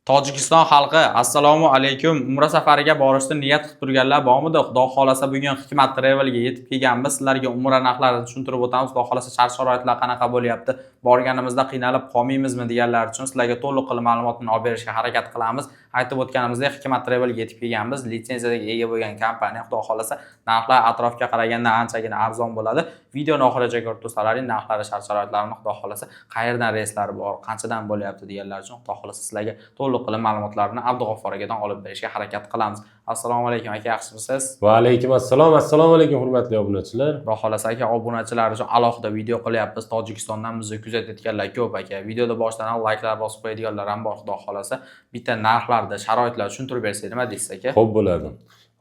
Tojikiston xalqi, assalomu alaykum. Umra safariga borishni niyat qilib turganlar bormidi? Xudo xolasa, bugun Hikmat Travelga yetib kelganmiz. Sizlarga umra narxlarini tushuntirib o'tamiz. Xudo xolasa, shart sharoitlar qanaqa bo'lyapti, borganimizda qiynalib qolmaymizmi deganlar uchun sizlarga to'liq qilib ma'lumotni olib berishga harakat qilamiz. Aytib o'tganimizdek, Hikmat Travelga yetib kelganmiz. Litsenziyaga ega bo'lgan kompaniya. Xudo xolasa, narxlar atrofga qaraganda anchagina arzon bo'ladi. Videoni oxirigacha ko'rib tursalaring, narxlari, shart sharoitlarini, xudo xolasa, qayerdan reyslar bor, qanchadan bo'lyapti deganlar uchun, xudo xolasa, sizlarga to'liq qilib ma'lumotlarni Abdug'offur akadan olib berishga harakat qilamiz. Assalomu alaykum, aka, yaxshimisiz? Va alaykum assalom. Assalomu alaykum, hurmatli obunachilar. Xudo xolasa, aka, obunachilar uchun alohida video qilyapmiz. Tojikistondan bizni kuzatayotganlar ko'p, aka. Videoda boshidan ham layklar bosib qo'yadiganlar ham bor. Xudo xolasa, bitta narxlarda, sharoitlar tushuntirib bersak, nima deysiz, aka? Xo'p, bo'ladi.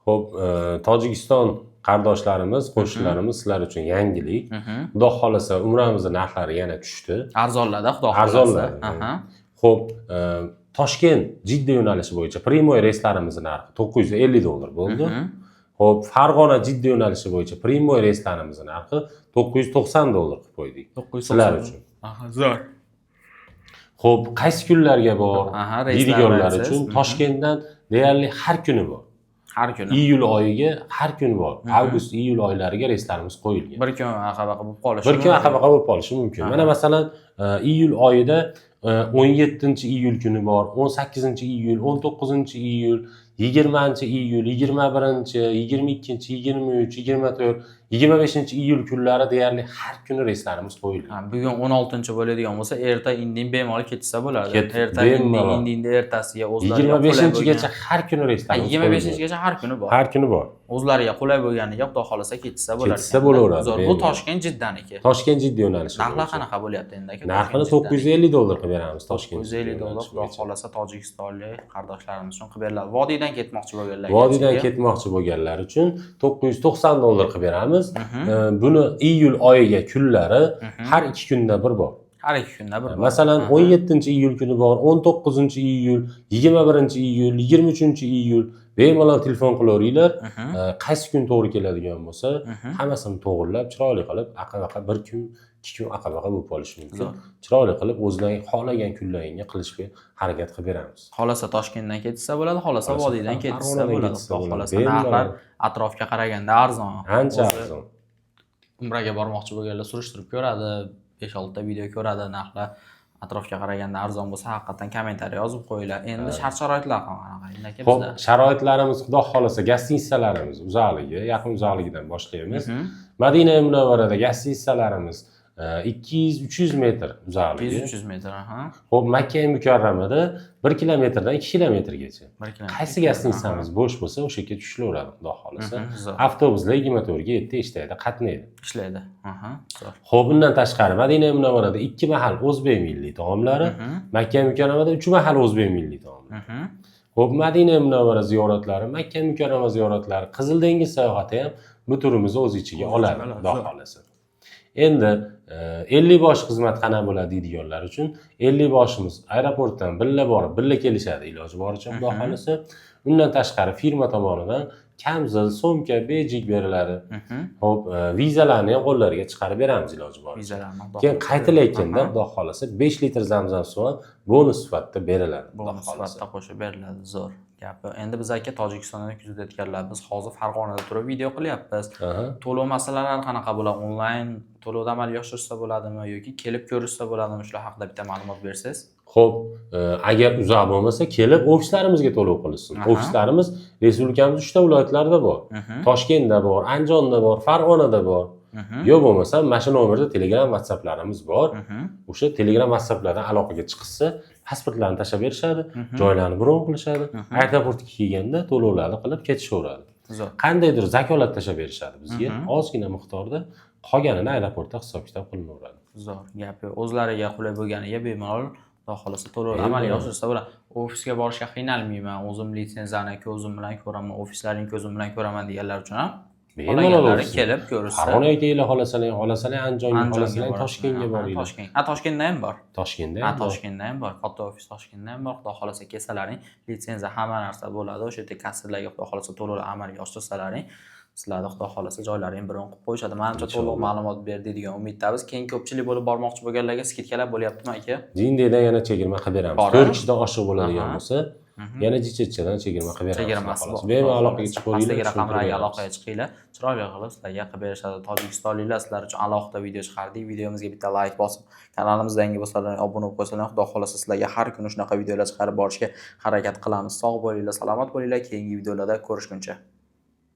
Xo'p, Tojikiston qardoshlarimiz, qo'shnilarimiz, sizlar uchun yangilik. Xudo xolasa, umramizni narxlari yana tushdi. Arzonladi, xudo xolasa. Arzonladi. Xo'p, Toshkent Jidda yo'nalishi bo'yicha прямой reyslarimizni narxi 950 dollar bo'ldi. Xo'p, Farg'ona Jidda yo'nalishi bo'yicha прямой reyslarimizni narxi 990 dollar qilib qo'ydik. 990. Sizlar uchun. Aha, zo'r. Xo'p, qaysi kunlarga bor Aha, reyslarni deydiganlar aytsangiz. uchun Toshkentdan deyarli har kuni bor. Har kuni. Iyul oyiga har kun bor. Avgust, iyul oylariga reyslarimiz qo'yilgan. Bir kun aqa-baqa bo'lib qolishi Bir kun mumkin. aqa-baqa bo'lib qolishi mumkin. Mana, masalan, iyul oyida 17 iyul kuni bor, 18 iyul, 19 iyul, 20 iyul, 21, 22, 23, 24, 25 iyul kunlari deyarli har kuni reyslarimiz qo'yilgan. Ha, bugun 16 bo'ladigan bo'lsa, erta indin bemalol ketsa bo'ladi. Ket- Erta indin, bemalol. Indinda ertasiga o'zlariga qulay 25gacha bo'lgan. har kuni Ha, reyslarimiz 25gacha har kuni bor. Har kuni bor. O'zlariga qulay bo'lganiga, xudo xolasa, ketsa bo'lar Ketsa ekan. bo'laveradi, Zo'r. Bu bemalol. Toshkent Jiddaniki. Toshkent Jidda yo'nalishi Narxlar bo'yicha. qanaqa bo'lyapti endi, aka? Narxini Toshkent Jiddaniki? 950 dollar qilib beramiz Toshkent 950 dollar, yo'nalishi xudo bo'yicha. xolasa, tojikistonlik qardoshlarimiz uchun qilib beriladi. Vodiydan ketmoqchi bo'lganlar. Vodiydan ketmoqchi bo'lganlar uchun 990 dollar qilib beramiz. Buni iyul oyiga kunlari har 2 kunda bir bor. Har 2 kunda bir bor. Masalan, 17 iyul kuni bor, 19 iyul, 21 iyul, 23 iyul, bemalol telefon qilaveringlar. Qaysi kun to'g'ri keladigan bo'lsa, hammasini to'g'irlab, chiroyli qilib, aqa-baqa bir kun, 2 kun aqa-baqa bo'lib qolishi mumkin. Zo'r. Chiroyli qilib, o'zlaring xohlagan kunlaringga qilishga harakat qilib beramiz. Xolasa Toshkentdan ketsa bo'ladi, xolasa Xohlasa vodiydan ketsa Farg'onadan bo'ladi. ketsa Xudo bo'ladi. xolasa, Bemalol. narxlar atrofga qaraganda arzon. Ancha O'zi arzon. Umraga bormoqchi bo'lganlar surishtirib ko'radi, 5-6 ta video ko'radi, narxlar atrofga qaraganda arzon bo'lsa, haqiqatdan kommentariy yozib qo'yinglar. Endi shart sharoitlar ham qanaqa? Endi, aka, Xo'p, bizda. sharoitlarimiz, xudo xolasa, гостиница larimiz uzoqligi, yaqin uzoqligidan boshlaymiz. Madina Munavvarada гостиница larimiz 200-300 metr uzoqligi. 200-300 metr, aha. Xo'p, Makka Mukarramada 1 kilometrdan 2 kilometrgacha. 1 kilometr. Qaysi гостиница miz bo'sh bo'lsa, o'sha yerga tushilaveradi, xudo xolasa. Zo'r. Avtobuslar 24 ga 7 ishlaydi, qatnaydi. Ishlaydi. Aha, zo'r. Xo'p, bundan tashqari Madina Munavvarada 2 mahal o'zbek milliy taomlari, Makka Mukarramada 3 mahal o'zbek milliy taomlari. Xo'p, Madina Munavvara ziyoratlari, Makka Mukarrama ziyoratlari, Qizil dengiz sayohati ham bu turimizni o'z ichiga O'z oladi, ichiga oladi, xudo zo'r. xolasa. Endi 50 bosh xizmat qanaqa bo'ladi deydiganlar uchun 50 boshimiz aeroportdan birga borib, birga kelishadi iloji boricha, xudo xolasa. Undan tashqari firma tomonidan kamzil, sumka, bejik beriladi. Xo'p, vizalarni ham qo'llariga chiqarib beramiz iloji boricha. Vizalarni xudo Keyin xohlasa. Qaytilayotganda, xudo xohlasa, 5 litr zamzam suvi ham bonus sifatida beriladi, xudo Bonus xohlasa. sifatida qo'shib beriladi. Zo'r gapi. Endi biz, aka, Tojikistondan kuzatayotganlar, biz hozir Farg'onada turib video qilyapmiz. To'lov masalalari qanaqa bo'ladi? Onlayn to'lovda amalga oshirsa bo'ladimi yoki kelib ko'rishsa bo'ladimi? Shular haqida bitta ma'lumot bersangiz. Xo'p, agar uzoq bo'lmasa, kelib ofislarimizga to'lov qilishsin. Ofislarimiz respublikamiz 3 ta viloyatlarida bor. Toshkentda bor, Andijonda bor, Farg'onada bor. Yo bo'lmasa, mana shu nomerda Telegram, WhatsApplarimiz bor. O'sha Telegram, WhatsApplardan aloqaga chiqishsa, pasportlarni tashlab berishadi, joylarni bron qilishadi. Aeroportga kelganda to'lovlarni qilib ketishaveradi. Zo'r. Qandaydir zakolat tashlab berishadi bizga, ozgina miqdorda, qolganini aeroportda hisob-kitob qilinaveradi. Zo'r, gap yo'q. O'zlariga qulay bo'lganiga bemalol, xudo xohlasa, to'lov Bemalol. amalga oshirsa bo'ladi. Ofisga borishga qiynalmayman, o'zim litsenziyani ko'zim bilan ko'raman, ofislarini ko'zim bilan ko'raman deganlar uchun ham Bemalol xohlaganlari ofisga. kelib ko'rishsa. Farg'onaga kelinglar, xohlasalar, xohlasalar Andijonga, Andijonga xohlasalar borasizlar. Toshkentga boringlar. Toshkent. Ha, Toshkentda ham bor. Toshkentda Ha, ham bor. Toshkentda ham bor. Katta ofis Toshkentda ham bor. Xudo xohlasa, kelsalaring, litsenziya, hamma narsa bo'ladi. O'sha yerda kassirlarga, xudo xohlasa, to'lovlar amalga oshirsalaring, Sizlarni, Xudo xohlasa, joylarini bron qilib qo'yishadi. Manimcha, to'liq Inshaalloh. ma'lumot berdik degan umidamiz. Keyin ko'pchilik bo'lib bormoqchi bo'lganlarga скидка lar bo'lyaptimi, aka? Jindekdan yana chegirma qilib beramiz. Bor, 4 kishidan oshiq bo'ladigan bo'lsa, yana jichitchadan chegirma qilib beramiz. Chegirmasi Xudo bor. xohlasa. Bemalol aloqaga chiqib Pastdagi ko'ringlar, raqamlarga tushuntirib beramiz. aloqaga chiqinglar. Chiroyli qilib sizlarga qilib berishadi. Tojikistonliklar, sizlar uchun alohida video chiqardik. Videomizga bitta layk bosib, kanalimizda yangi bo'lsalar obuna bo'lib qo'ysalar, Xudo xohlasa, sizlarga har kuni shunaqa videolar chiqarib borishga harakat qilamiz. Sog' bo'linglar, salomat bo'linglar. Keyingi videolarda ko'rishguncha.